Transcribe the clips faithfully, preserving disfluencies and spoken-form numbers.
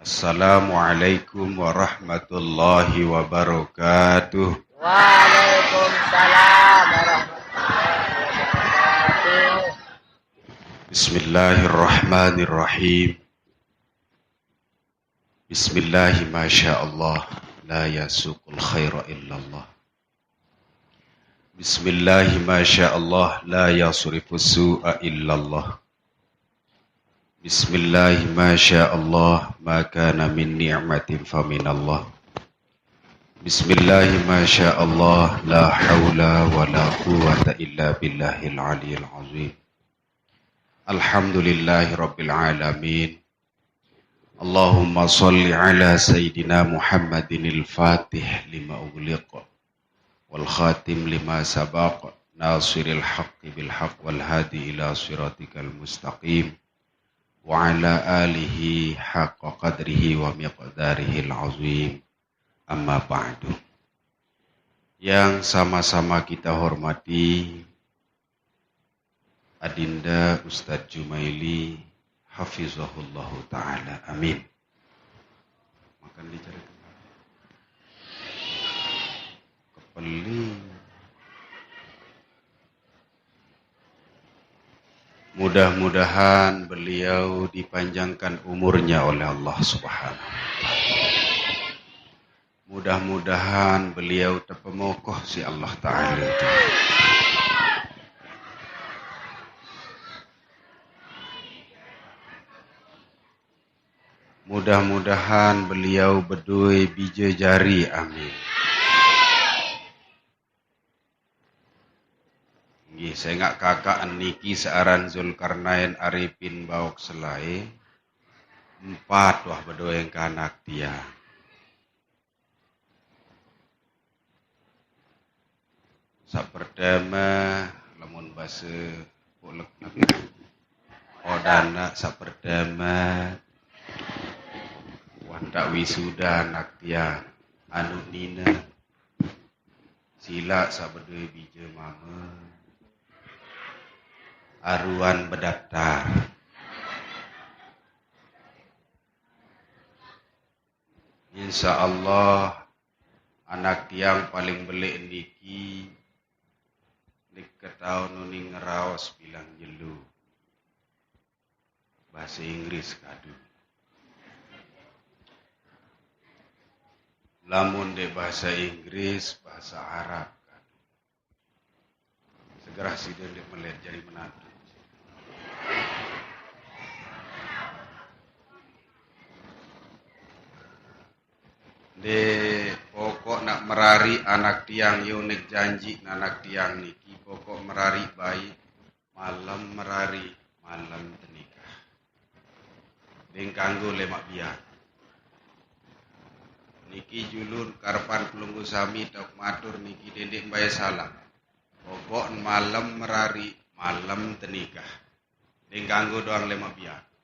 Assalamualaikum warahmatullahi wabarakatuh. Waalaikumsalam warahmatullahi wabarakatuh. Bismillahirrahmanirrahim. Bismillahi masya Allah, la yasuqul khaira illallah. Bismillahi masya Allah, la yasrifu su'a illallah. Bismillahi masya Allah, ma kana min ni'matin faminallah. Bismillahi masya Allah, la haula wa la quwwata illa billahil aliyil azim. Alhamdulillahi rabbil alamin. Allahumma salli ala sayyidina Muhammadinil fatih lima ughliq, wal khatim lima sabaq, nasiril haqqi bil haqq, wal hadi ila siratikal mustaqim, wa ala alihi haqqa qadrihi wa miqdarihil azim. Amma ba'du. Yang sama-sama kita hormati, Adinda Ustadz Jumaili, hafizahullahu ta'ala. Amin. Makan dicari kepeli. Mudah-mudahan beliau dipanjangkan umurnya oleh Allah Subhanahu wa Ta'ala. Mudah-mudahan beliau terpemokoh si Allah Ta'ala. Mudah-mudahan beliau berdua bija jari, amin. Nggih, sengak kakak niki searan Zulkarnain Arifin Baok Selai. Empat wah bedoeng kanak tiang. Sapertama, lamun basa pulek napa? Odana sapertama, wantah wisuda anak tiang anu nina. Sila sabedua bija mama. Aruan bedaftar. Insya Allah, anak tiang paling belik niki, nika taun uning ngeraos bilang jelu. Bahasa Inggris kadu. Lamun dek bahasa Inggris, bahasa Arab kadu. Segera sida dek melet jari menantu. Dek pokok nak merari anak tiang, yo nek janji anak tiang niki, pokok merari baik. Malem merari, malem tenikah. Deng kanggo lemak biak. Niki julun karepan pelungguh sami tauk matur niki dendek mbai salah. Pokok malem merari, malem tenikah. Deng kanggo doang lemak biak.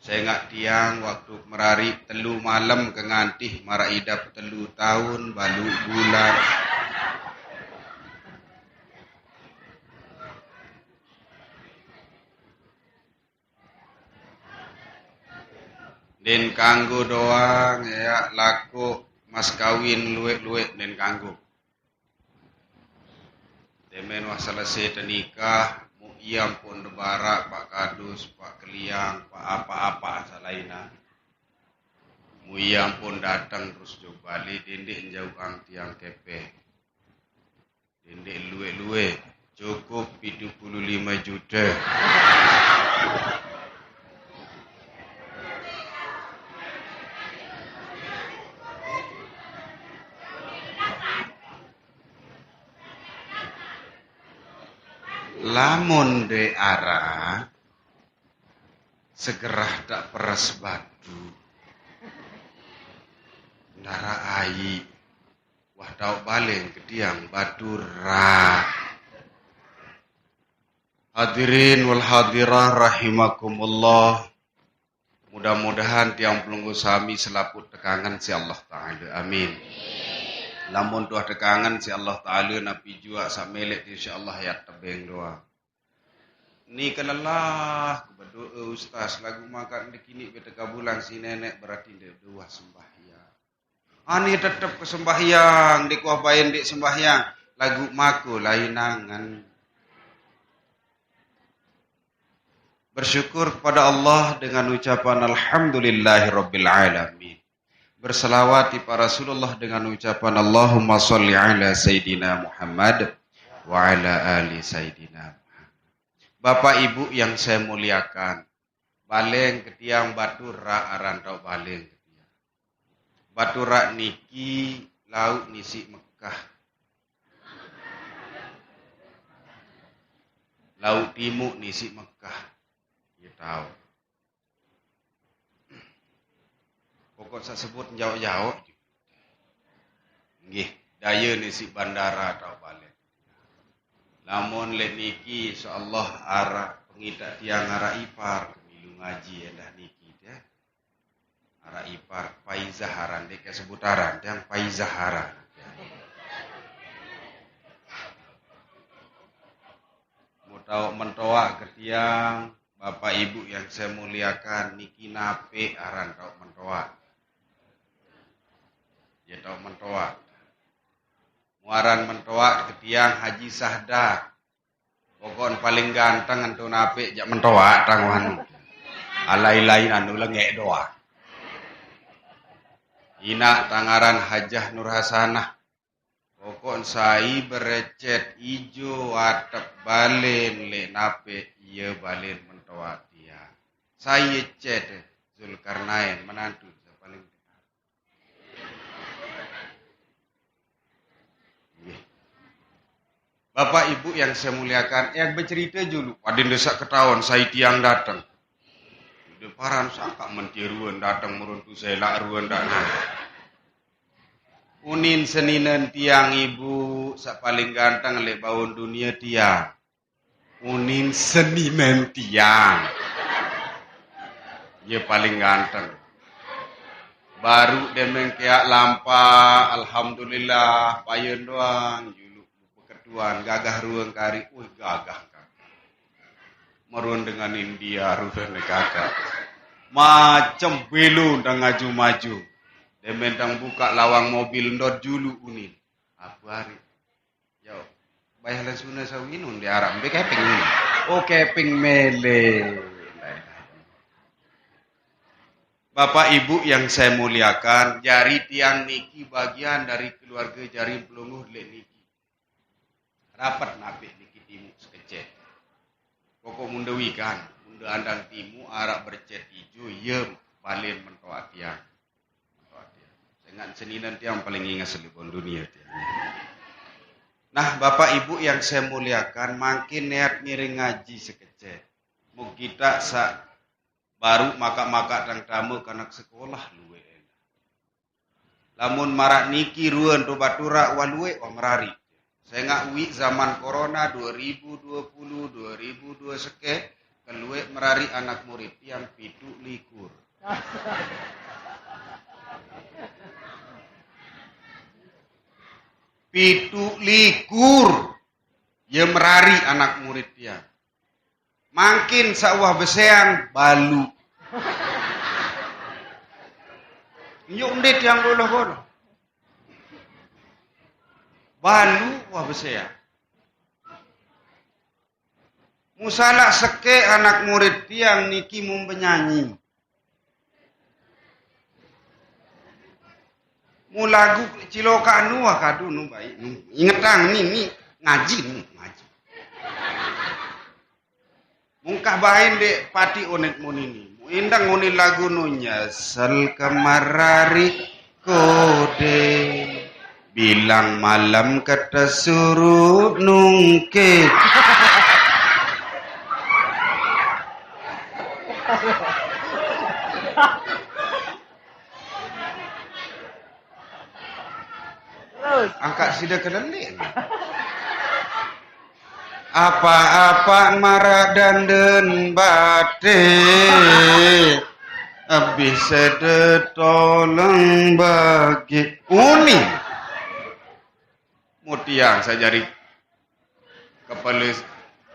Sengak tiang waktu merari telu malem ke ngantih marak idap telu taun balu bulan. Den kanggo doang ya laku mas kawin luek-luek den kanggo. Demen wah selesai tenikah, mu iya pun debara pak kadus, pak keliang, pak apa-apa salaina. Mu iya pun datang terus jauh balik, dendek jauh ang tiang kepeh. Dendek luek-luek, cukup tujuh puluh lima juta. Lamun de ara segerah tak peras batu ndara ai wah tau baleng ke tiang batu ra. Hadirin wal hadirah rahimakumullah. Mudah-mudahan tiang pelungguh sami selaput tekangan si Allah Ta'ala. Amin. Lamun tuah tekangan si Allah Ta'ala napi jua samelek insya Allah ya tebeng doa. Ni kelelah, ku bedoa ustaz, lagu makan dek ini beta kabulan si nenek berarti ndak dua sembahyang. Ani tetep ke sembahyang, dek wah bain dek sembahyang, lagu mako lain angan. Bersyukur kepada Allah dengan ucapan Alhamdulillahirabbil alamin. Berselawat kepada Rasulullah dengan ucapan Allahumma salli ala Sayyidina Muhammad wa ala ali Sayyidina Muhammad. Bapak Ibu yang saya muliakan, baleng ketiang batu rak aran tau baleng ketiang. Batu rak niki lauk nisi Mekah. Lauk timuk nisi Mekah. Ya tahu. Pokok saya sebut jauh-jauh. Nggih, daya nisi bandara tau balik. Lamun lek niki insyaallah arah pengitak tiang arah ipar milu ngaji endah niki ya. Arah ipar Paizah aran dek sebut aran tiang Paizah aran. Mau tahu mentoa ke tiang Bapak Ibu yang saya muliakan, niki nape aran tau mentoa? Ya tau mentoa. Muaran mentoa ke tiang Haji Sahda. Pokoknya paling ganteng entu nape jak mentoa tang wanu. Alai lain anu lengek doa. Ina tangaran Hajah Nur Hasanah. Pokok sai berecet ijo atep balen lek nape iya balen mentoa tiang. Sai cet Zulkarnain menantu saya paling dekat. Nggih. Bapak Ibu yang saya muliakan, yang bercerita dulu, pada desak ketahuan sai tiang datang. Udah paran sangka mentiruan datang meruntu saya lak ruan datang. Unin seninen tiang ibu, sak paling ganteng lek baun dunia tiang. Unin seninen tiang. Ya paling ganteng. Baru demeng keak lampa, alhamdulillah, payen doang. Julu beketuan gagah ruang kari, wih gagah kakak. Merun dengan India ruang kakak. Macem belum dah ngaju-maju. Demeng tang buka lawang mobil ndot julu unin. Apa hari? Yo, bayar langsung sawinun di Arab. Mbe keping ini. Oh, keping mele. Bapak Ibu yang saya muliakan, jari tiang niki bagian dari keluarga jari pelungguh lek niki. Rapat napik niki timu sekecet. Pokok munda wikan, munda andang timu arak bercet ijo, ye balen mentoa tiang. Mentoa tiang. Sengat seninan tiang paling ingat selibon dunia tiang. Nah, Bapak Ibu yang saya muliakan, makin niat ngiring ngaji sekecet. Mau kita sa baru maka-maka tang tamu kanak sekolah luwe. Lamun marak niki ruan tu baturak walue wah merari. Saya ngak wik zaman corona dua ribu dua puluh, dua ribu dua seke, keluek merari anak murid tiang pitu likur. Pitu likur. Ya merari anak murid tiang. Mangkin sauah beseang balu. Nyuk ndit yang loloh kono. Balu wah beseang. Musalak seke anak murid tiang niki mun benyanyi. Mulagu cilokanu wah kadu nu baik nu. Ingetang ni ni ngaji nu ngaji. Mungkah bain dek pati unit munini. Mu indang unit lagu nu nyesel kemarari kode. Bilang malam kata suruh nungke. Angkat sida ke lelek. Apa-apa marak danden bate. Habis sede tolong bagi. Uni. Mutiang sajari kepala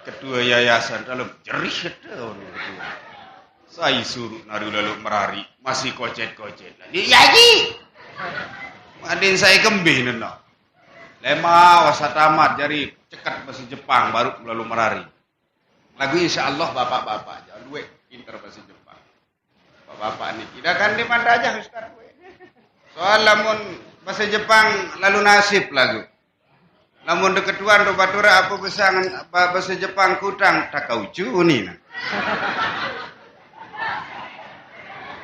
Ketua yayasan dalam jerih sedang ketua. Saya suruh naru lalu merari, masih kocet-kocet lagi. Ya ji. Madin saya kembih nena. Lema wasa tamat jari ceket bahasa Jepang baru lalu merari. Lagu insya Allah bapak-bapak jangan duit pinter bahasa Jepang. Bapak-bapak ni tidak kan di mana aja Ustaz. Soal lamun bahasa Jepang lalu nasib lagu. Lamun deketuan do batura apa pesangan bahasa Jepang kutang takaucu ni nah.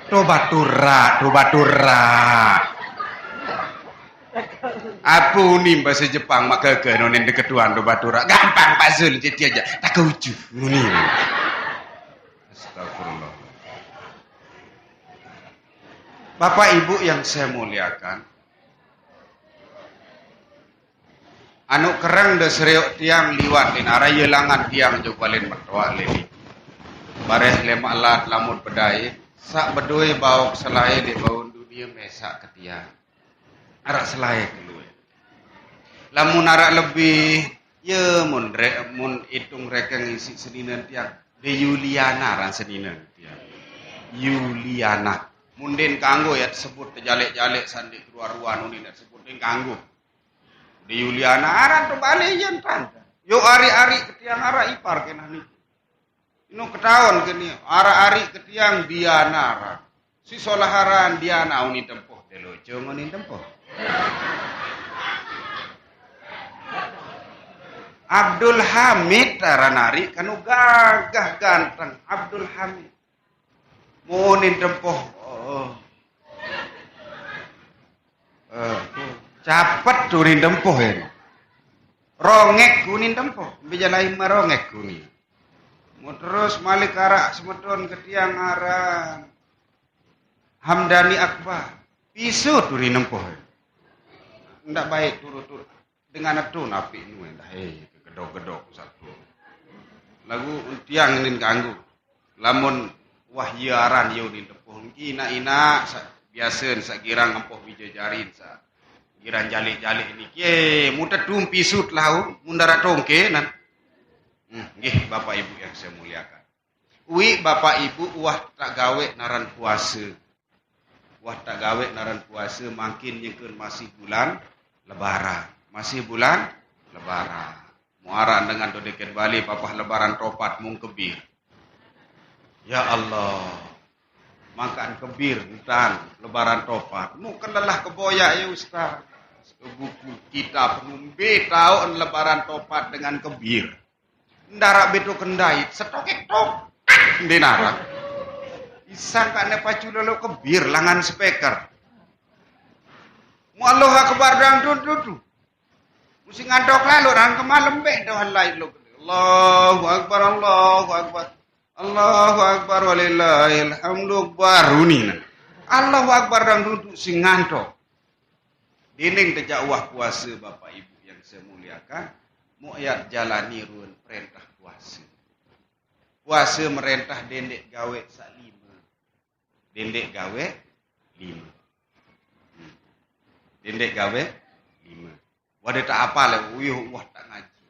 Do batura, do batura. Apa ni bahasa Jepang maka ke nonin deketuan do batura. Gampang puzzle jadi aja. Takaucu ni. Astagfirullah. Bapak Ibu yang saya muliakan, anu kereng de seriuk tiang liwat din arai langan tiang jo paling metoak lili. Bareh lemak lat lamut bedai, sak bedui bauk selai di baun dunia mesak ke tiang. Arak selai keluar. Lamun arak lebih, ya mun re, mun itung rekeng isi seninen tiang. De Yuliana ran seninen tiang. Yuliana. Mundin kanggo ya sebut tejalek-jalek sandik keluar ruan unin ya sebut din kanggo. De Yuliana aran tu balik yen tan. Yo ari-ari ketiang arak ipar kenah ni. Ino ketaon keni arak-ari ketiang Diana aran. Si solah aran Diana unin tempoh de loco unin tempoh. Abdul Hamid aran ari kanu gagah ganteng Abdul Hamid. Munin tempoh. Oh. Eh, capet tuh unin tempoh ya. Rongek kunin tempoh. Bija lain marongek kunin. Mau terus malik arak semeton ke tiang aran Hamdani Akbar. Pisut unin tempoh ya. Ndak baik turut-turut. Dengan itu napi nu endah eh gedok-gedok satu. Lagu tiang inin kanggo. Lamun wah iya aran iya unin tempoh engki ina-ina sa, biasa sa girang empoh bija jarin sa. Girang jalik-jalik niki eh mutet tumpi sut lau mundara tongke nan. Hmm, nggih Bapak Ibu yang saya muliakan. Ui Bapak Ibu wah tak gawe naran puasa. Wah tak gawe naran puasa mangkin nyengkeun masih bulan lebaran. Masih bulan lebaran. Muaran dengan tu deket Bali papah lebaran topat mung kebir. Ya Allah. Makan kebir entan lebaran topat. Mungkin lelah keboyak ya Ustaz. Buku kita pengumbe tahu lebaran topat dengan kebir. Ndara beto kendai, setokek tok. Ndinara. Isang kane pacu lolo kebir langan speaker. Mu Allahu Akbar dangdut dudu. Musi ngantok lalu rang kemalem be doh halai lo. Allahu Akbar, Allahu Akbar. Allahu Akbar walillahil hamdu Akbar unina. Allahu Akbar dangdut sing ngantok. Dinding tejak wah puasa Bapak Ibu yang saya muliakan, mukyat jalani ruan perintah puasa. Puasa merentah dendek gawe sak lima. Dendek gawe lima. Hmm. Dendek gawe lima. Wada tak apa lah, uyuh wah tak ngaji.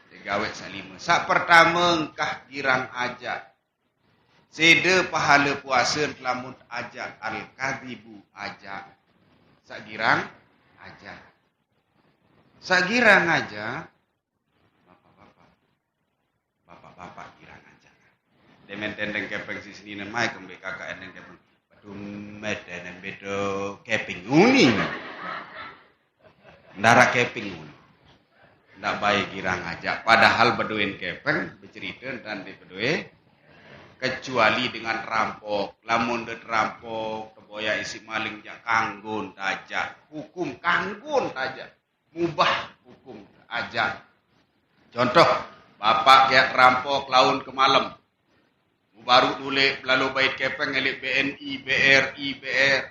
Dendek gawe sak lima. Sak pertama engkah girang aja. Sida pahala puasa telamut aja al-kadhibu aja. Sak girang aja. Sak girang aja. Bapak-bapak. Bapak-bapak girang aja. Demen tendeng kepeng si seninen mai kembe kakak endeng kepeng. Betul met endeng bedo kepeng uni. Ndara kepeng uni. Ndak baik girang aja. Padahal bedoin kepeng bercerita dan di bedoe kecuali dengan rampok. Lamun de rampok, teboya isi maling jak kanggon tajak. Hukum kanggon tajak. Mubah hukum aja. Contoh, bapak kiak rampok laun ke malam. Baru dule lalu bait kepeng elik B N I, B R I, B R,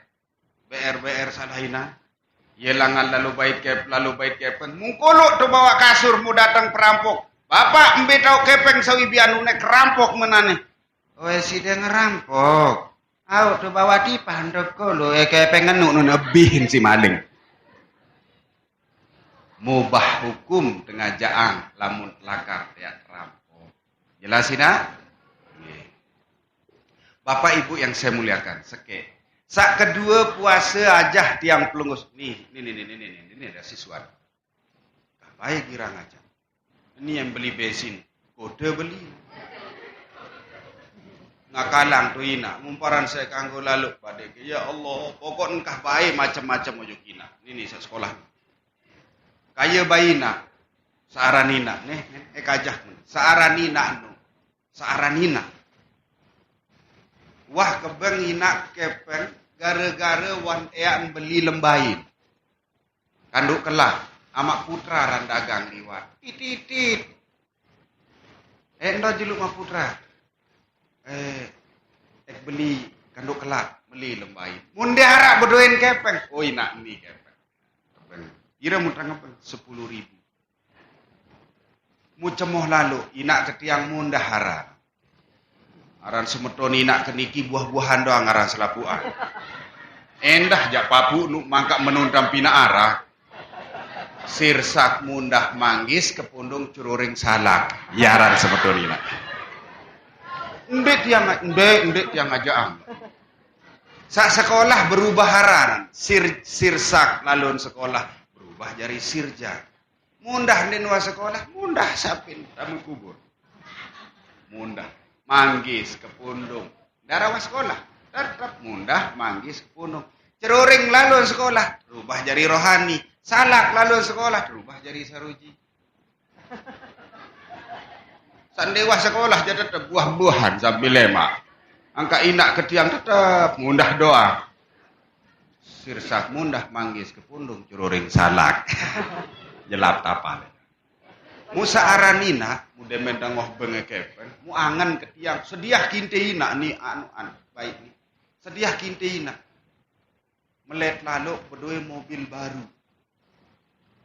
B R, B R salahina. Ye langan lalu bait kep, lalu bait kepeng. Mungkolok tu bawa kasur mu datang perampok. Bapak embe tau kepeng sawi bianu nek rampok menane. Oe sida ngerampok. Au tu bawa tipan tu kolo eh kepeng ngenu nun ebihin si maling. Mubah hukum tengah jaang lamun telakar tiak rampok. Jelas, Inak? Nggih. Bapak Ibu yang saya muliakan, sekek. Sak kedua puasa ajah tiang pelungguh. Nih, nih, nih, nih, nih, nih, nih, nih, ada siswa. Kapai girang aja. Ini yang beli bensin, kode beli. Ngakalang tu Inak, mumparan saya kanggo lalu pada ke. Ya Allah, pokok engkah baik macam-macam ojo Inak. Ini nih, saya sekolah. Kaya bayi Inak, searan Inak, nih, nih, eh, kajah, searan Inak, nu, searan Inak. Wah, kebeng Inak kepeng, gara-gara wan eak beli lembain. Kanduk kelah, Amak Putra ran dagang liwat. Itit-itit. Eh, enda jeluk Mak Putra. Eh, eh, beli kanduk kelah, beli lembain. Mun dia arak bedoin kepeng. Oh, Inak ni kepeng. Kepeng. Ira mutang kepeng? Sepuluh ribu. Mu cemoh lalu, Inak ketiang mundah aran. Aran semeton Inak keniki buah-buahan doang aran selapuan. Endah jak papu nu mangkak menuntam pina arah. Sirsak mundah manggis kepundung cururing salak. Ya aran semeton Inak. Embek tiang, embek, embek tiang aja ang. Sak sekolah berubah aran. Sir, sirsak lalun sekolah berubah jari sirjak. Mundah ndin wa sekolah, mundah sapin tamu kubur. Mundah, manggis kepundung. Dara wa sekolah, tetap mundah, manggis kepundung. Ceruring lalu sekolah, rubah jari rohani. Salak lalu sekolah, rubah jari saruji. Sandewa sekolah ja tetap buah-buahan sambil lemak. Angka Inak ketiang tetap mundah doa. Sirsak mundah manggis kepundung cururing salak. Jelap tapal. Mu searan Inak, mu demen dangoh benge kepeng, mu angen ketiang, sediah kinte Inak ni anu, anu, baik ni. Sediah kinte Inak. Melet lalu bedoe mobil baru.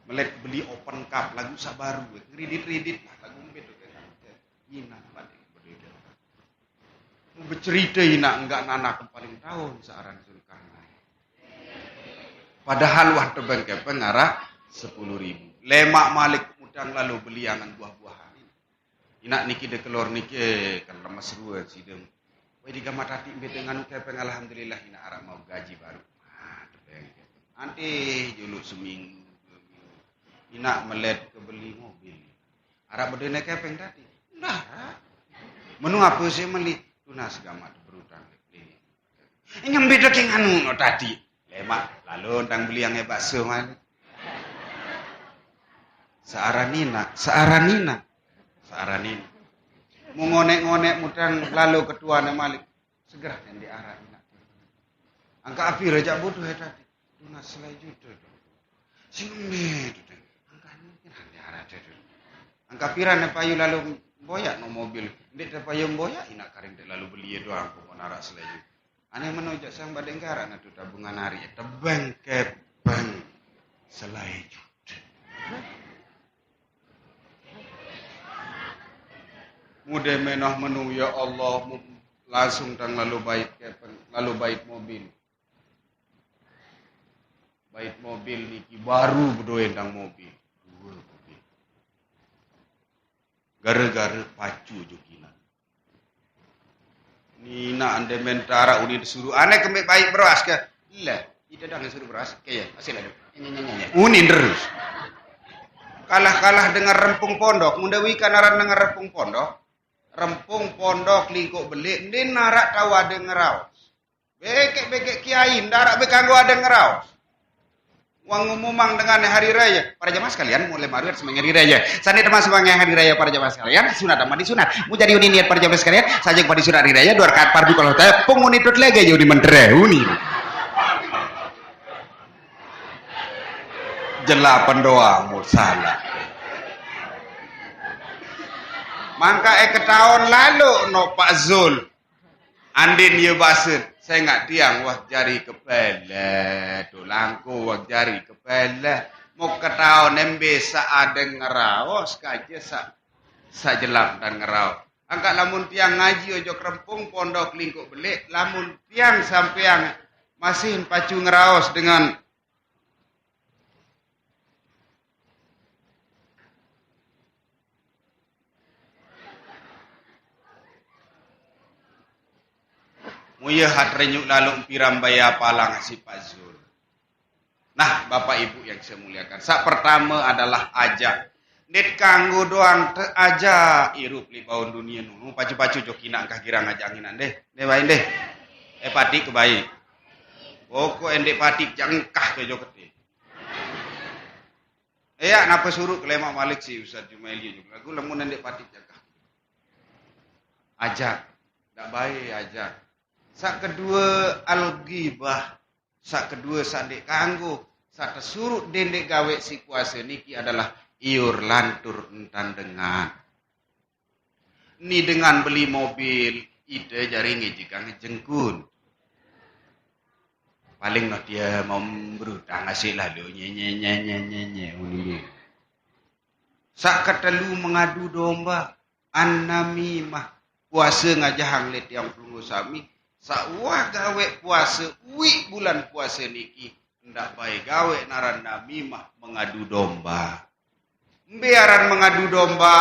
Melet beli open cup, lagu sabaru, kredit-kredit lah, lagu embet tu kan. Inak balik bedoe. Becerita Inak enggak nanak paling tahun searan Zulkarnain. Padahal wah tebeng kepeng arah sepuluh ribu. Lemak malik mutang lalu beli angan buah-buahan. Inak niki de kelor niki, eh, kan lemes rua sidem. Wai di gamat ati embet nganu kepeng, alhamdulillah Inak arak mau gaji baru. Ah, tebeng kepeng. Ante juluk seminggu, dua minggu. Inak melet ke beli mobil. Arak bedene kepeng tadi. Ndah. Menu apa saya meli? Tunas gamat berutang. Nyembit ke nganu no tadi. Lemak, lalu ndang beli yang bakso malik. Searan Inak, searan Inak, searan Inak. Mau ngonek-ngonek mutang lalu ketuane malik. Segera yang diarak Inak. Angka api rejak butuh ya tadi. Tunas selai juta. Sing embet tu. Angka ni kan diarak tu. Angka piran payu lalu boyak no mobil. Ndik te payu boyak Inak karing te lalu beli doang pokok arak selai juta. Aneh meno jak sang badeng garak na tu tabungan hari. Tebeng kepeng. Selai juta. Mude menoh menu, ya Allah, mu-, langsung tang lalu bait kepeng, lalu bait mobil. Bait mobil niki baru bedoe tang mobil. Dua mobil. Gara-gara pacu jukina. Nina ande mentara uni disuruh, "Ane kembali baik beras ke?" Lah, ita dah suruh beras. Ke ya, hasil ada. Ini, ini, ini. Uni terus. Kalah-kalah dengan rempung pondok, munda wika naran dengan rempung pondok. Rempung pondok lingkuk belik, ndin narak tahu ada ngeraos. Bekek-bekek kiai, ndarak bekanggo ada ngeraos. Wang ngumumang dengan hari raya, para jamaah sekalian, mulai maru semangat hari raya. Sani teman semangat hari raya para jamaah sekalian, sunat sama disunat. Mau jadi uni niat para jamaah sekalian, saja pada sunat hari raya, dua rakaat fardu kalau tepung uni tut lagi ya uni mentere uni. Jelapan doang mau salah. Mangka eke tahun lalu no Pak Zul. Andin ye basen, sengak tiang wah jari kepele, tu langku wah jari kepele. Mau ketaon embe sa ada ngeraos kaje sa, sa jelap dan ngeraos. Angkat lamun tiang ngaji ojo kerempung pondok lingkuk belik, lamun tiang sampeang masih pacu ngeraos dengan Iya, hat renyuk lalu empiran baya palang si Pak Zul. Nah, Bapak Ibu yang saya muliakan, sak pertama adalah aja. Nit kanggo doang te aja irup li baun dunia nunu pacu-pacu jo kinak engkah girang aja anginan deh. Deh bain deh. Eh, patik ke baik. Pokok endek patik jangkah ke jo kete. Eh, ya, napa suruh kelemak malik si Ustaz Jumaili juga. Lagu lamun endek patik jangkah. Aja. Ndak baik aja. Sak kedua, al-ghibah. Sak kedua, sak ndek kanggo. Sak tesurut dendek gawe si puasa niki adalah iur lantur entan dengan. Ni dengan beli mobil, ite jari ngejekang jengkun. Paling noh dia mau berutang asik lalu nye nye nye nye nye nye. Sak ketelu mengadu domba, an-namimah, puasa ngajahang le tiang pelungguh sami, sak wah gawe puasa, wi bulan puasa niki, ndak bae gawe naran namimah mengadu domba. Mbe aran mengadu domba,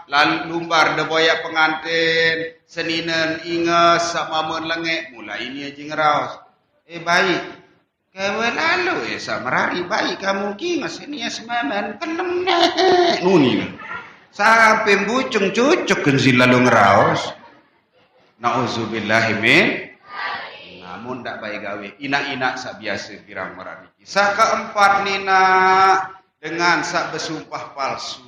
lalu lumbar de boyak pengantin, seninen inges, sak mamen lengek, mulai ni aji ngeraos. Eh, baik. Kewe lalu, eh, sak merari, baik kamu ki, nges ni es mamen, pelem nek. Nuni. Sampai bucung cucuk kensi lalu ngeraos. Nauzubillahi min. Namun ndak baik gawe. Inak-inak sak biasa girang merani. Sak keempat nina dengan sak besumpah palsu.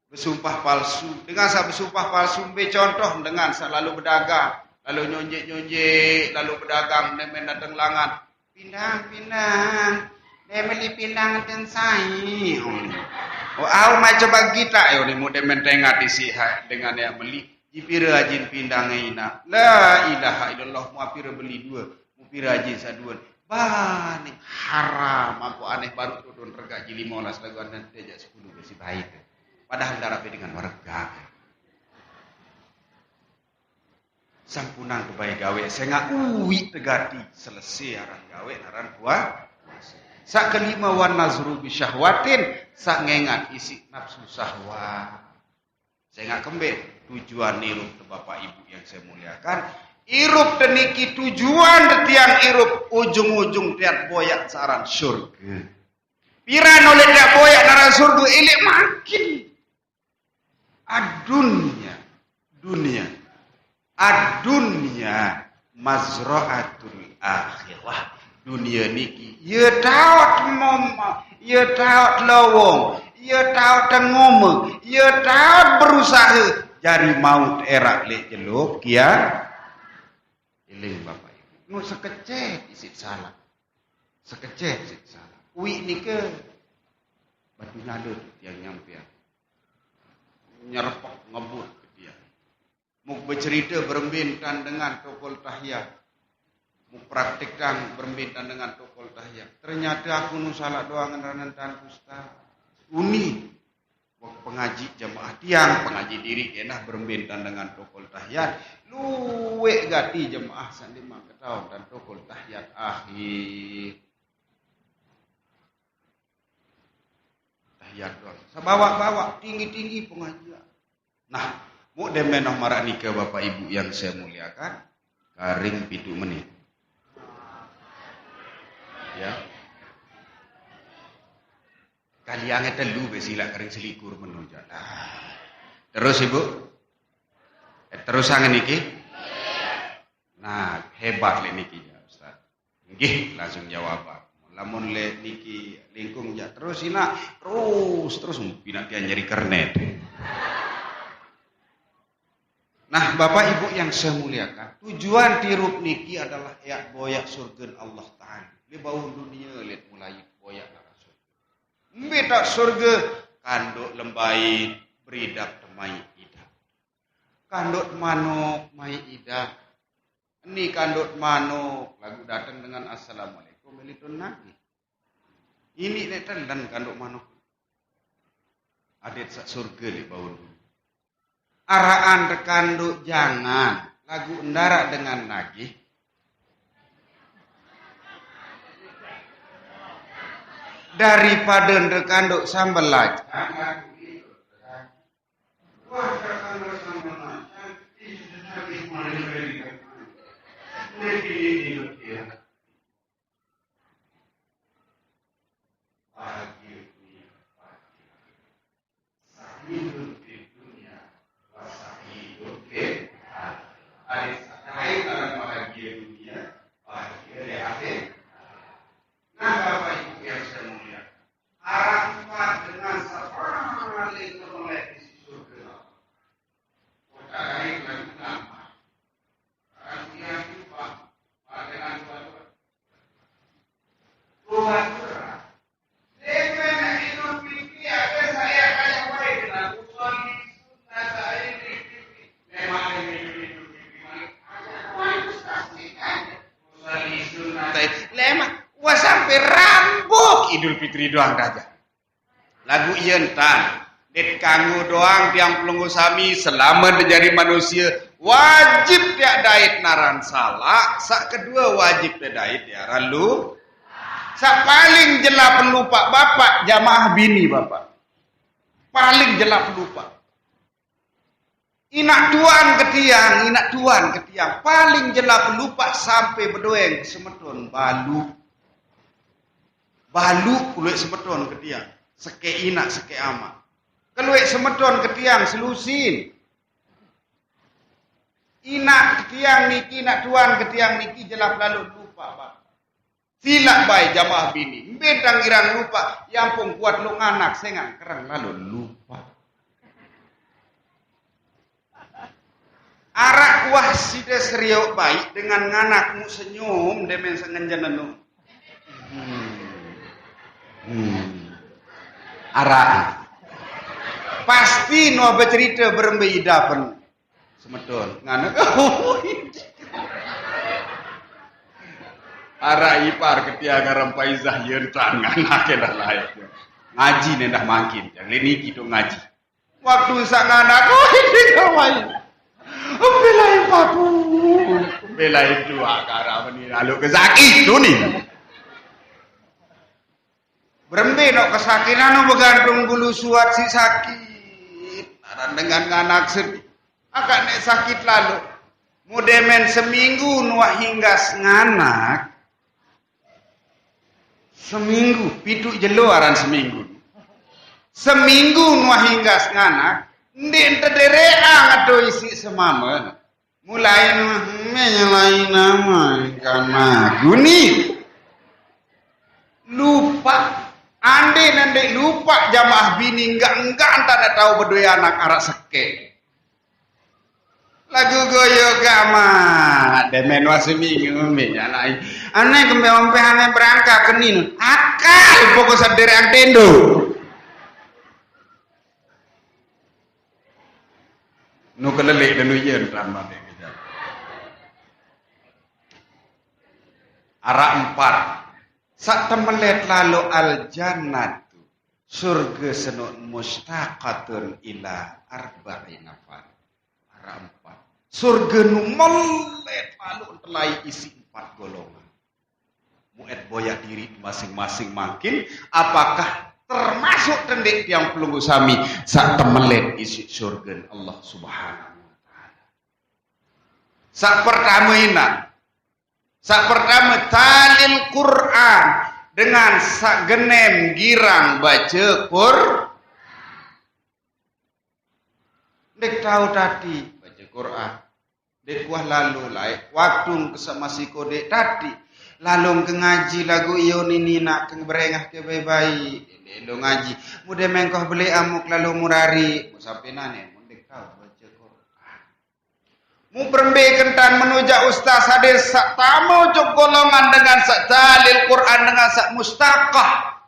Besumpah palsu. Dengan sak besumpah palsu, mbe contoh dengan sak lalu bedagang, lalu nyonjek-nyonjek, lalu bedagang, nemen dateng langan. Pindang, pindang. Nemen li pindang ten sai. Oh, au mai coba kita yo ni mu demen tengat isi hai dengan yang meli. Jipira ajin pindang ina. La ilaha illallah, mu apira beli dua. Mu pira ajin saduan. Baning haram, aku aneh baru tudun rega ji lima belas lagu aneh tejak sepuluh besi baik. Padahal darape dengan warga. Sampunang kebae gawe, sengak uwi tegati, selesai aran gawe, naran puah. Sak kelima, wan nazru bisyahwatin, sak ngengat isi nafsu syahwat. Sengak kembe, tujuan irup te Bapak Ibu yang saya muliakan, irup te niki tujuan te tiang irup, ujung-ujung tiang boyak saran surga. Piran oleh tiang boyak naran surga, ilik makin. Adunya, dunia. Adunya mazra'atul akhirah. Dunia niki, ye taot moma, ye taot lowong, ye taot ngomong, ye taot berusaha. Jari maut erak lek jeluk, ya. Iling Bapak Ibu. Nu sekecet isit salah. Sekecet isit salah. Ui nike batu nyadut yang nyampean. Nyerepek ngebut ke dia. Muk becerita berembin tan dengan tokol tahiyat. Muk praktikkan berembin tan dengan tokol tahiyat. Ternyata aku nu salah doang ngeranan tan ustaz. Uni. Wah, pengaji jemaah tiang, pengaji diri kenah berembin tan dengan tokol tahiyat. Luwek gati jemaah sandi mak ketaun tan tokol tahiyat akhir. Tahiyat doang. Sabawa-bawa, tinggi-tinggi pengajian. Nah, mu demen noh marak nika Bapak Ibu yang saya muliakan, karing pitu menit. Ya. Kali ange telu be silak karing selikur menunjuk. Nah. Terus Ibu? Eh, terus angen iki? Nah, hebat lek niki ya, Ustaz. Nggih, langsung jawaban. Lamun lek niki lingkung ya terus inak, terus, terus pinak tiang nyari kernet. Nah, Bapak Ibu yang saya muliakan, tujuan tirup niki adalah yak boyak surga Allah Ta'ala. Li bau dunia lihat mulai boyak nara surga. Mbe tak surga, kanduk lembai, beridap temai idap. Kanduk manuk mai idap. Ni kanduk manuk, lagu datang dengan assalamualaikum, melitun lagi. Ini lek telan kanduk manuk. Adet sak surga lek baun. Araan rekanduk jangan, lagu endarak dengan nagih. Daripada rekanduk sambal lacang, lagu itu. Wah, rekanduk sambal lacang, itu nagih. Ini dia. Bahagia dunia, bahagia. Sa'idun fid dunia, wa sa'idun fil akhirah. Ada sa'id orang bahagia dunia, bahagia di akhirat. Nah, Bapak Ibu yang saya muliakan, arah empat dengan seorang alim termelek di surga. Kota lain lagi nampak. Arah dia lupa, pada dengan dua-dua. Dua-dua. Dia main Idul Fitri, ada saya kayak baik dengan usul di sunnah saya di Fitri. Memang ada Idul Fitri, ada yang saksikan. Usul di sunnah. Lema, wah, sampai rambut Idul Fitri doang aja. Lagu ieu entan. Det kanggo doang tiang pelungguh sami selamat menjadi manusia. Wajib tiak dait naran salak. Sak kedua wajib tiak dait ya ralu. Sak paling jelas pelupa bapak jamaah bini bapak. Paling jelas pelupa. Inak tuan ketiang, inak tuan ketiang. Paling jelas pelupa sampai bedoeng semeton balu. Balu keluek semeton ketiang. Seke inak, seke amak. Keluek semeton ketiang selusin. Inak ketiang niki, inak tuan ketiang niki jelas lalu lupa, Pak. Silak bae jamaah bini. Mbe tang girang lupa, yampung kuat lu nganak sengan kereng lalu lupa. Arak kuah side seriok baik dengan nganak mu senyum demen sengenjen enu. Hmm. Hmm. Arak. Pasti nuah bercerita berembe idapen. Semeton. Nganak. Arak ipar ketiak ngaran Faizah yen tangan akelah lain. Ngaji nendah mangkin. Yang ini kita ngaji. Waktu sak nganak, oh, ini kawan. Belain papu. Belain dua kara meni lalu ke sakit tu ni. Berembe nok kesakitan, begantung bulu suat si sakit. Aran dengan nganak sedih. Akak nek sakit lalu. Mudemen seminggu nuah hinggas nganak. Seminggu, pitu jelo aran seminggu. Seminggu nuah hinggas nganak, ndik tedereang atau isi semama. Mulai nuah, menyelai nama ikan maguni. Lupa. Ande nende lupa jamaah bini enggak-enggak entah dak tahu bedue anak arak seke. Lagu goyo gamat, demen wasi minggu minyak lain. Ane kembe ompeh ane berangkat kenin. Akal pokok sadere ang tendo. Nu kelelek dan uyen tambah dek kejap. Arak empat. Sak temelet lalu al jannatu. Surga senuk mustaqatun ila arba'i nafar. Arak empat. Surga nu melet lalu telai isi empat golongan. Muet boyak diri masing-masing mangkin, apakah termasuk tendik tiang pelungguh sami sak temelet isi surga Allah Subhanahu wa taala. Sak pertama ina, sak pertama talil Quran dengan sak genem girang baca Quran. Dek tahu tadi baca Quran. Dek kuah lalu lai. Waktu kesak masih kodek tadi. Lalu ke ngaji lagu iyo nini nak ke berengah ke baik-baik. Dek lo ngaji. Mude mengkoh beli amuk lalu murari. Mu sampai nane mu dek tahu baca Quran. Mu perembe kentan menujak ustaz hadir sak tamu cuk golongan dengan sak dalil Quran dengan sak mustaqah.